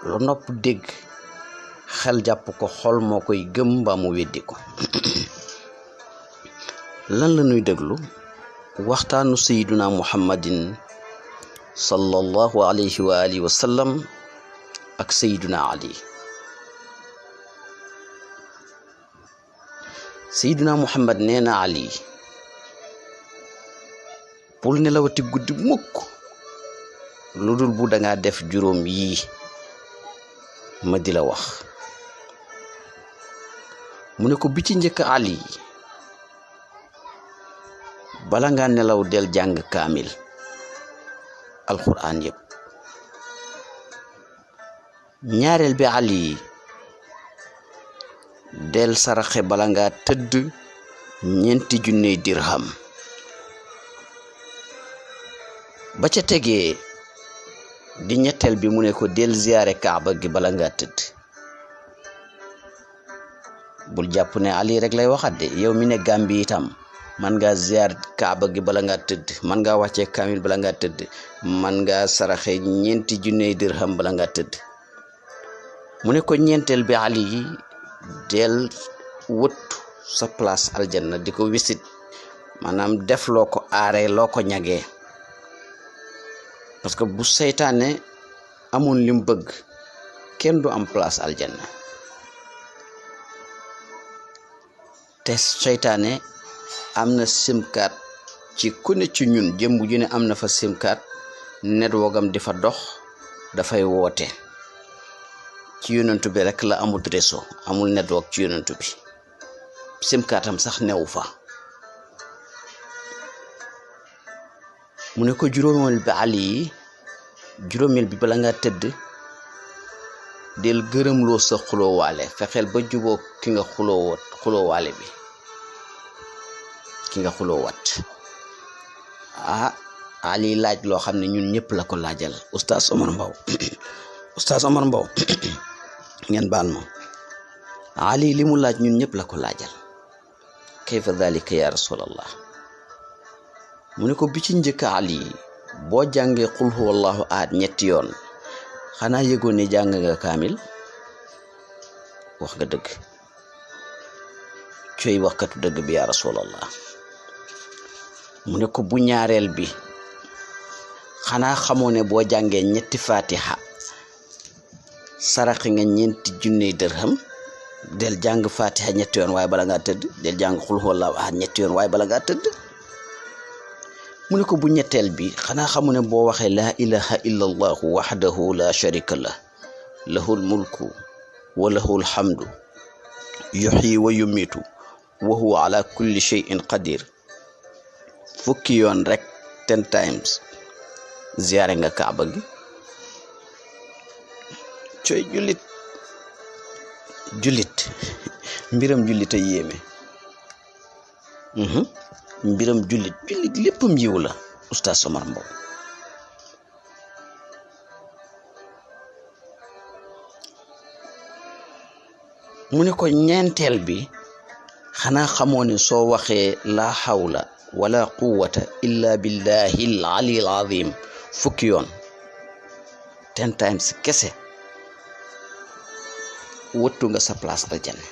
lu nopp dégg xel jàpp ko xol moo koy gëm mbaa mu weddi ko lan la ñuy déglu waxtaanu sayyiduna muhammadin sallallahu alayhi wa alihi wa sallam ak sayyiduna ali. sayyiduna muhammad nee na ali bul nelawati guddi mukk lu dul bu dangaa def juróom yii ma di la wax. mu ne ko bi ci njëkk ali bala nga nelaw del jàng kaamil alquran yëpp. ñaareel bi ali del saraxe bala nga tëdd 4,000 dirham. ba ca tegee di ñetteel bi mu ne ko del ziyaare kaaba gi bala nga tëdd. bul jàpp ne ali rek lay waxat de yow mi ne Gàmbi itam man nga ziyaar kaaba gi bala nga tëdd, man nga wàccee kaamil bala nga tëdd, man nga saraxe 4,000 dirham bala nga tëdd. mu ne ko ñeenteel bi ali del wut sa place aljanna di ko wisit maanaam def loo ko aaree loo ko ñagee, parce que bu seytaane amoon lim bëgg kenn du am place aljanna. te seytaane am na simkaat ci ku ne ci ñun jëmb ju ne am na fa simkaat netwogam di fa dox dafay woote. ci yonentu bi rek la amul réseau, amul network ci yonentu bi, simkaatam sax newu fa. mu ne ko juróomeel bi ali juróomeel bi bala nga tëdd del gërëmloo sa xuloowaale, fexeel ba juboo ki nga xuloowaale bi, ki nga xuloowaat. ali laaj loo xam ne ñun ñëpp la ko laajal. Oustaz Omar Mbow Oustaz Omar Mbow ngeen baal ma, ali li mu laaj ñun ñëpp la ko laajal. kayfa dhalika ya rasulallah. mu ne ko bi ci njëkk ali boo jàngee qul huwallahu ahad 3 yoon xanaa yëgoon ne jàng nga kaamil. wax nga dëgg, cooy waxkatu dëgg bi ya rasulallah. mu ne ko bu ñaareel bi xanaa xamoo ne boo jàngee 3 fatiha saraxi nga 4,000 dirham. del jàng fatiha 3 yoon waaye bala ngaa tëdd, del jàng qul huwallahu ahad 3 yoon waaye bala ngaa tëdd. mu ne ko bu ñetteel bi xanaa xamu ne boo waxee laa ilaha illa allahu wahdahu la sharika lah lahul mulku wa lahul hamdu yuhyi wa yumitu wa huwa ala kulli shay'in qadir fukki yoon rek 10 times ziyaare nga kaaba gi. cooy jullit mbiram jullit a yéeme. mbiram jullit léppam yiw la. Oustaz Omar Mbow. mu ne ko ñeenteel bi xanaa xamoo ne soo waxee la hawla wala quwwata illa billahi al ali al azim fukki yoon 10 times kese wëttu nga sa place aljanna.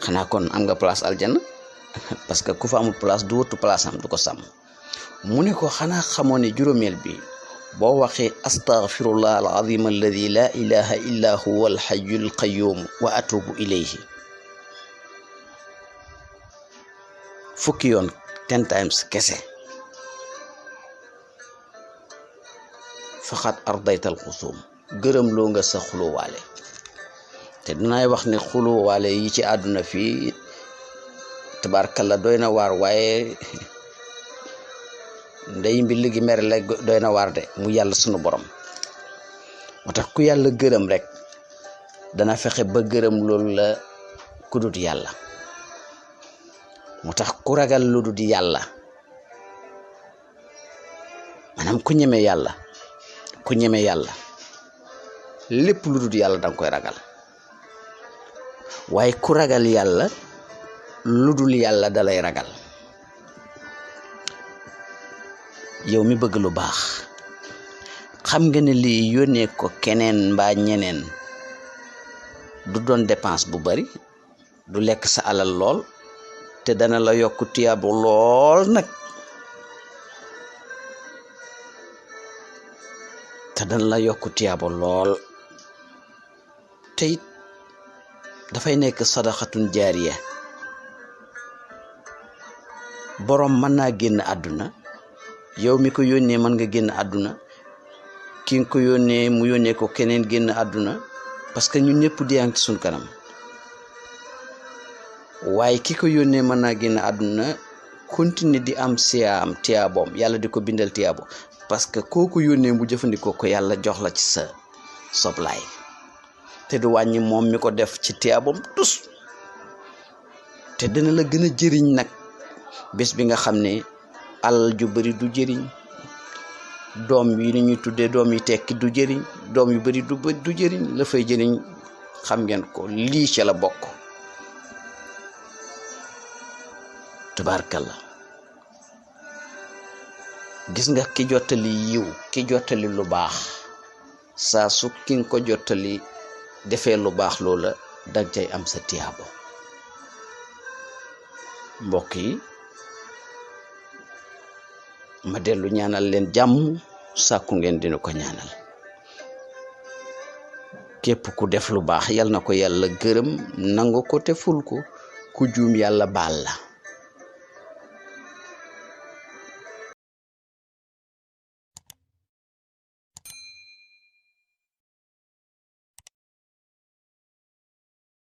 xanaa kon am nga place aljanna parce que ku fa amul place du wëttu place am du ko sàmm. mu ne ko xanaa xamoo ne juróomeel bi boo waxee astaghfirullah al azim alladi la ilaha illa huwa al hayyul qayyum wa atubu ilayhi fukki yoon 10 times kese faqat ardayta al xusum gërëm loo nga sa xulóowaale. te dinaay wax ne xulóowaale yi ci àdduna fii tabaarkalla doy na waar, waaye ndey mbi ligi mere la doy na waar de mu yàlla sunu borom. moo tax ku yàlla gërëm rek dana fexe ba gërëm loolu la ku dut yàlla. moo tax ku ragal lu dut yàlla maanaam ku ñeme yàlla lépp lu dut yàlla danga koy ragal, waaye ku ragal yàlla lu dul yàlla dalay ragal. yow mi bëgg lu baax xam nga ne lii yónnee ko keneen mbaa ñeneen du doon dépense bu bari du lekk sa alal lool te dana la yokk tiyaabo lool nag te dana la yokk tiyaabo lool te it dafay nekk sadaxatun jaariya borom mën naa génn àdduna yow mi ko yónnee mën nga génn àdduna ki nga ko yónnee mu yónnee ko keneen génn àdduna parce que ñun ñëpp di ci suñ kanam waaye ki ko yónnee mën naa génn àdduna continuer di am siyaam tiyaaboom yàlla di ko bindal tiyaabo parce que kooku yónnee mu jëfandikoo ko yàlla jox la ci sa soblaay te du wàññi moom mi ko def ci tiyaaboom tus te dina la gën a jëriñ nag bés bi nga xam ne alal ju bari du jëriñ doom yi ni ñuy tuddee doom yi tekki du jëriñ doom yu bari du jëriñ la fay jëriñ xam ngeen ko lii ca la bokk tubaarkalla gis nga ki jottali yiw ki jottali lu baax saa su ki nga ko jottali defee lu baax loola dag cay am sa tiyaabo mbokk yi ma dellu ñaanal leen jàmm sàkku ngeen dina ko ñaanal képp ku def lu baax yal na ko yàlla gërëm nangu ko te ful ko ku juum yàlla baal la